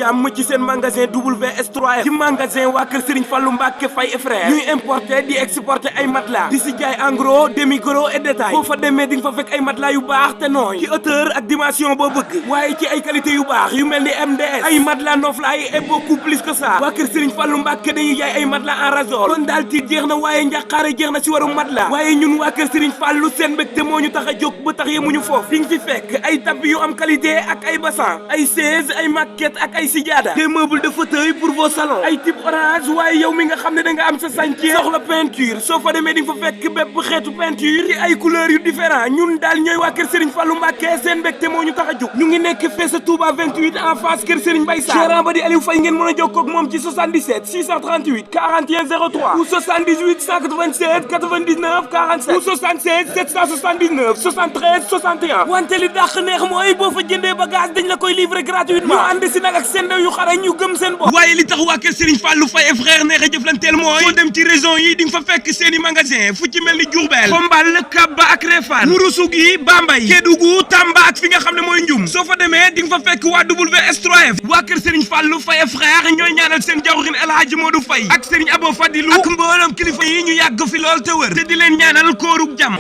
jàmm ci seen magasin WS3F ci magasin waa kër Serigne Fallou Mbacké Faye et frère ñuy importer di exporter ay matelas di si jaay en gros demi gros et détail boo fa demee di nga fa fekk ay matelas yu baax te nooy ci hauteur ak dimension boo bëgg waaye ci ay qualité yu baax yu mel ni MDS ay matelas noflaay et beaucoup plus que ça waa kër Serigne Fallou Mbacké dañuy jaay ay matelas en ressort kon daal tiit jeex na waaye njàqaare jeex na si waru matelas waaye ñun waa kër Serigne Fallou seen mbégte moo ñu tax a jóg ba tax yemuñu foofu di nga fi fekk ay tapis yu am qualité ak ay bassan ay chaise ay maquette ak ay sijaada des meubles de fauteuil pour vos salons ay type orange waaye yow mi nga xam ne da nga am sa chantier soxla peinture soo fa demee di nga fa fekk bépp xeetu peinture ci ay couleurs yu différent ñun daal ñooy waa kër Serigne Fallou Mbacké seen mbégte moo ñu tax a jóg ñu ngi nekk fee sa Touba 28 en face kër Serigne Mbaye Sarr gérant ba di Aliou Faye ngeen mën a jokkoo ak moom ci 77 638 41 03 ou 78 187 99 47 ou 76 779 73 61 wante li dàq neex mooy boo fa jëndee bagage dañ la koy livrer gratuitement ñu ànd si nag ak seen ndaw yu xarañ ñu gëm seen bopp waaye li tax waa kër Serigne Fallou Faye et frère neex a jëflanteel mooy soo dem ci région yi di nga fa fekk seen i magasin fu ci mel ni Diourbel Xombal Kaba ak Réfane Ourossogui Bambey Kédougou Tamba ak fi nga xam ne mooy Ndioum soo fa demee di nga fa fekk waa WS3F waa kër Serigne Fallou Faye et frère ñooy ñaanal seen jawrin El Hadji Modou Faye ak Serigne Abo Fadilou ak mboolem kilifa yi ñu yàgg fi lool te wër te di leen ñaanal koorug jàmm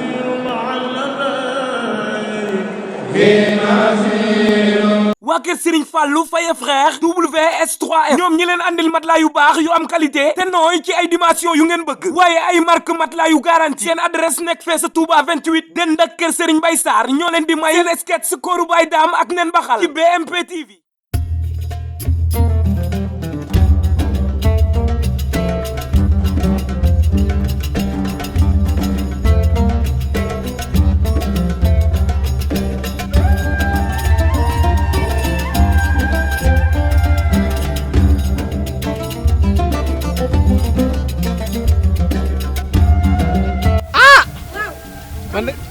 waa kër Serigne Fallou Faye et frère WS3F ñoom ñi leen andil matelas yu baax yu am qualité te nooy ci ay dimension yu ngeen bëgg waaye ay marque matelas yu garanti seen adresse nekk fee sa Touba 28 den ak kër Serigne Mbaye Sarr ñoo leen di may seen sketch kooru Baye Dame ak nen baxal ci BMP TV.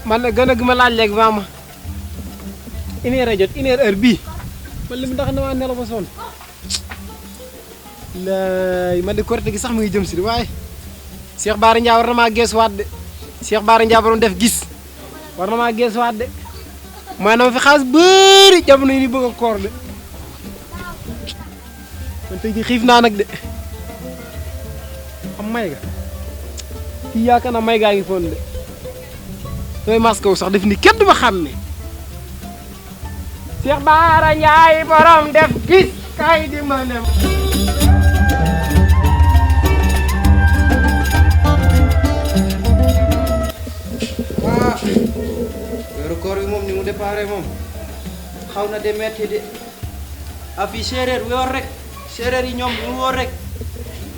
man gën a ma laaj léegi maama une heure a jot une heure bii man li mu ndax damaa nelaw ba sonn lay man de korite gi sax mu ngi jëm si waaye Cheikh Bara Ndiaye war na maa geesuwaat de Cheikh Bara Ndiaye borom def gis war na maa geesuwaat de mooy na ma fi xaalis bëri jamono yi ni bëgg a koor de man tey jii xiif naa nag de am may ga kii yaakaar naa may gaa ngi foon de doy masque wu sax def ni kenn du ma xam ne Cheikh Bara Ndiaye borom def gis kay di ma nem waa weeru koor bi moom ni mu déparé moom xaw na de metti de afi séeréer woor rek séeréer yi ñoom ñu woor rek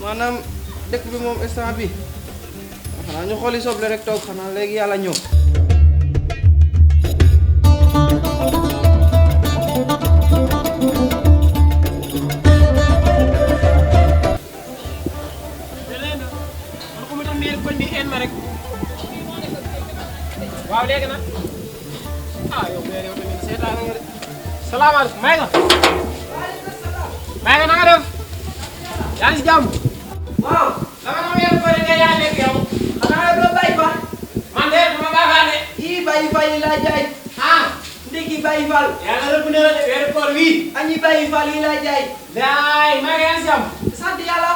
maanaam dëkk bi moom instant bi xanaa ñu xooli soble rek toog xanaa léegi yàlla ñëw waaw léegi nag yow mais yow tamit seetaan nga de salaamaaleykum may nga na nga def yaa ngi si jàmm waaw dama na weer ko nga yaa nekk yow xanaa doo bàyyi fa man de dama baaxaa de ii bàyyi fa yi laa jaay ndiki bàyyi fal yàlla rëbb na la de weeru koor wii añi bàyyi fal yi laa jaay daay may nga yaa ngi si jàmm sant yàlla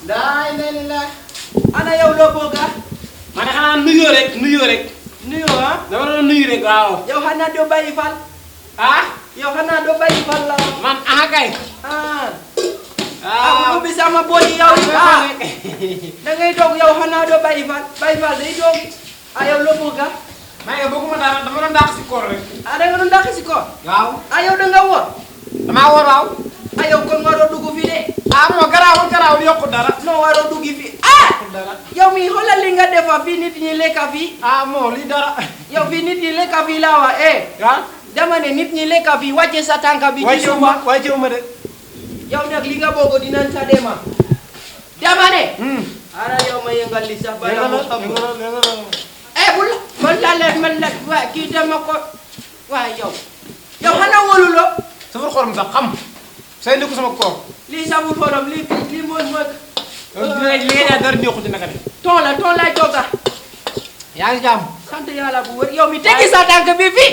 daay nen la ana yow loo bëgg man de xanaa nuyoo rek nuyoo dama doon nuyu rek waaw yow xanaa doo bàyyi fal yow xanaa doo bàyyi fal la man kay bu bi sama booli yow da ngay toog yow xanaa doo bàyyi fal day toog yow loo bëgg may nga bëgguma dara dama doon dàq si koor rek da nga doon dàq si koor waaw yow da nga woor damaa woor waaw yow kon waroo dugg fii de non garaawul yokku dara non waroo dugg fii yow mi xoolal li nga defa fii nit ñi lekka fii moo li dara yow fii nit ñi lekka fii laa wax dama ne nit ñi lekka fii wàcce sa tànka bi wàccewu ma de yow nag li nga bëgg dinañ sa dema dama ne ara yow ma yëngal li sax bala mo xam bul man la waa kii dama ko waa yow xanaa wóoluloo safar xorom sax xam say ndiko sama koor lii sabul xorom lii mooy li nga dara neexut naka de ton lay tooga yaa ngi jàmm sant yàlla bu wér yow mi teggi sa tànk bi fii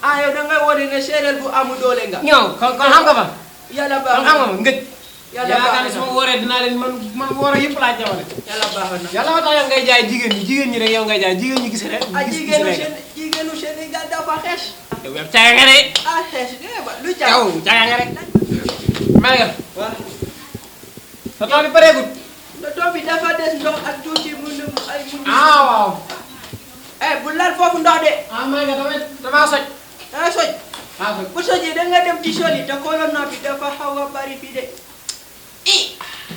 ah yow da ngay wone ne séeréer bu amu doole nga. ñëw kon xam nga ma. yàlla baax kon xam nga ma ngëj. yàlla baax na su ma wooree dinaa leen man woor yëpp laa jamale. yàlla baax na. yàlla ma tax yow ngay jaay jigéen ñi rek yow ngay jaay jigéen ñi gis rek. jigéenu Sénégal dafa xees. yow yow caaga nga de. xees nga lu caaga. yow caaga nga rek. maa ngi waaw. sa tool bi pareegut. tool bi dafa des ndox ak tuuti mu waaw. bu lal foofu ndox de. maa ngi damaa soj. soj. soj. bu sojee da nga dem ci sol yi te corona bi dafa xaw a bari fii de.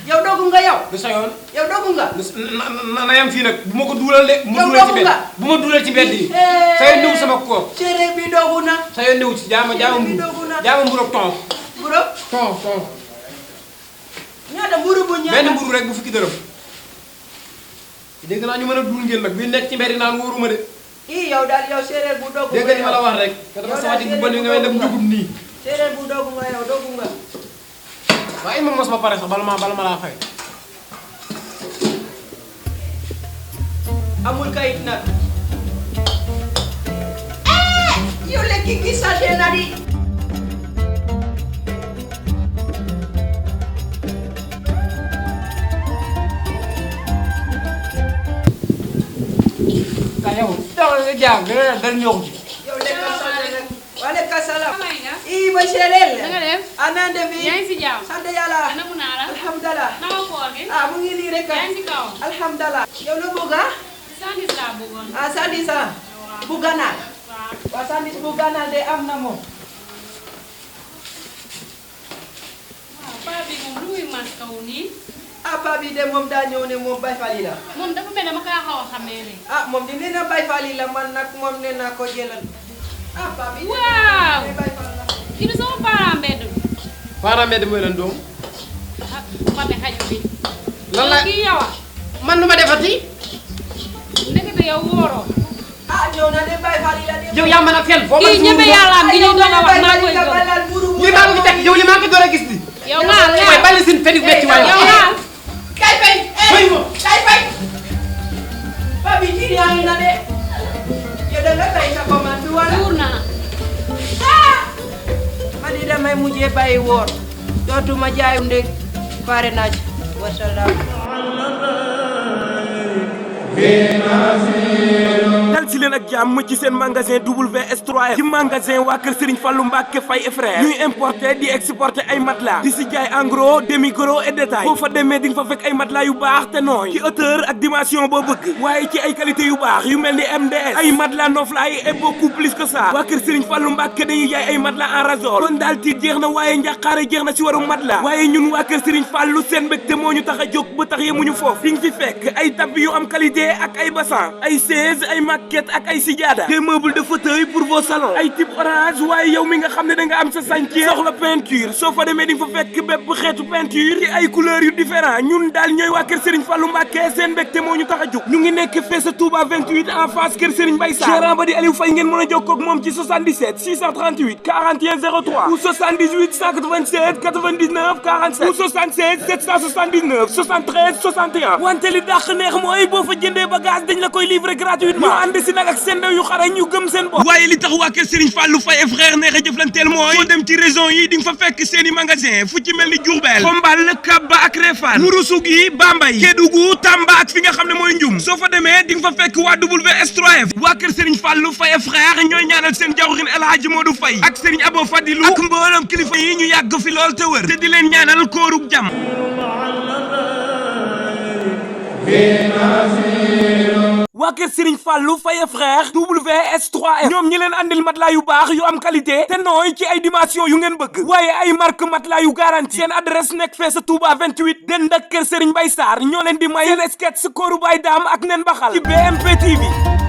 yow dogu nga yow. du sa yoon. yow dogu nga. na yam fii nag bu ma ko duulal de. bu ma duulal ci mbedd yi. sa yoon néew sama koor. séeréer bi dogu na. sa yoon néew ci jaama mburu ak ton. mburu. ton. ñaata mburu bu ñaata. benn mburu rek bu fukki dërëm. dégg naa ñu mën a duul ngeen nag bi nekk ci mbedd naan wóoruma de. yow daal yow séeréer bu dogu nga yow. dégg nga li ma la wax rek. te dama sama digg bu bon nga may dem dugub nii. séeréer bu dogu nga yow dogu nga. waaye moom mos ma pare sax bala ma laa fay. amul kayit nag. yow lekki gi sàddee na di. ka yow dawal nga jaam dal ñëw ci. yow lekkal sàddee nag. waaleykum salaam. ba séeréer la. na nga def. naan def yi. yaa ngi si jàmm. sant yàlla. namu naa la. alhamdulilah. naka koor gi. mu ngi nii rek. yaa ngi si kaw. alhamdulilah. yow lu bëgg sandis laa bëggoon. sandis bu ganaar. waaw sandis bu ganaar de am na moom. waaw paa bi moom lu muy mas kaw nii. paa bi de moom daa ñëw ne moom Baye Fall la. moom dafa mel ne ma kaa xaw a xamee ne. moom di nee na Baye Fall la man nag moom nee naa ko jëlal. paa bi. waaw. Baye Fall la. kii du sama parent mbedd bi. parent mbedd mooy lan doom. Mame xaju bi. lan la kii yow a. man nu ma defati. ndekete yow wóoroo. ñëw na de Baye Fall la de. yow yaa mën a fen foo kii ñebe yàlla am gi ñu doon a wax maa koy gëm. li maa ngi teg yow li maa ngi door a gis ni. yow nga waaye bàyyi seen fedi becc waaye. yow nga. kay fay. kay fay. paa bi kii yaa ngi na de. yow da nga fay sa commande bi wala. tuur naa. man di damay mujjee bàyyi woor. dootuma jaay ndeg pare naa ci. wasalaam. dal si leen ak jàmm ci seen magasin WS3F ci magasin waa kër Serigne Fallou Mbacke Faye et frère ñuy importer di exporter ay matelas di si jaay en gros demi gros et détail boo fa demee di nga fa fekk ay matelas yu baax te nooy ci hauteur ak dimension boo bëgg waaye ci ay qualité yu baax yu mel ni MDS ay matelas noflaay et beaucoup plus que ça waa kër Serigne Fallou Mbacke dañuy jaay ay matelas en ressort kon daal tiit jeex na waaye njàqaare jeex na si waru matelas waaye ñun waa kër Serigne Fallou seen mbégte moo ñu tax a jóg ba tax yemuñu foofu di nga fi fekk ay tapis yu am qualité ak ay bassan ay chaise ay maquette ak ay sijaada des meubles de fauteuil pour vos salons ay type orange waaye yow mi nga xam ne da nga am sa chantier soxla peinture soo fa demee di nga fa fekk bépp xeetu peinture ci ay couleurs yu différent ñun daal ñooy waa kër Serigne Fallou Mbacke seen mbégte moo ñu tax a jóg ñu ngi nekk fee sa Touba 28 en face kër Serigne Mbaye Sarr gérant ba di Aliou Faye ngeen mën a jokkoo ak moom ci 77 638 41 03 ou 78 187 99 47 ou 76 779 73 61 wante li dàq neex mooy boo fa jëndee bagage dañ la koy livrer gratuitement ñu ànd si nag ak seen ndaw yu xarañ ñu gëm seen bopp waaye li tax waa kër Serigne Fallou Faye et frère neex a jëflanteel mooy foo dem ci région yi di nga fa fekk seen i magasin fu ci mel ni Diourbel Xombal Kabba ak Réfane Ourossogui Bambey Kédougou Tamba ak fi nga xam ne mooy Ndioum soo fa demee di nga fa fekk waa WS3F waa kër Serigne Fallou Faye et frère ñooy ñaanal seen jawrin El Hadji Modou Faye ak Serigne Abo Fadilou ak mboolam kilifa yi ñu yàgg fi lool te wër te di leen ñaanal koorug jàmm waa kër Serigne Fallou Faye frère WS3F ñoom ñi leen andil matelas yu baax yu am qualité te nooy ci ay dimension yu ngeen bëgg waaye ay marque matelas yu garanti seen adresse nekk fee sa Touba 28 dend ak kër Serigne Mbaye Sarr ñoo leen di may seen sketch kooru Baye Dame ak nen baxal ci BMP TV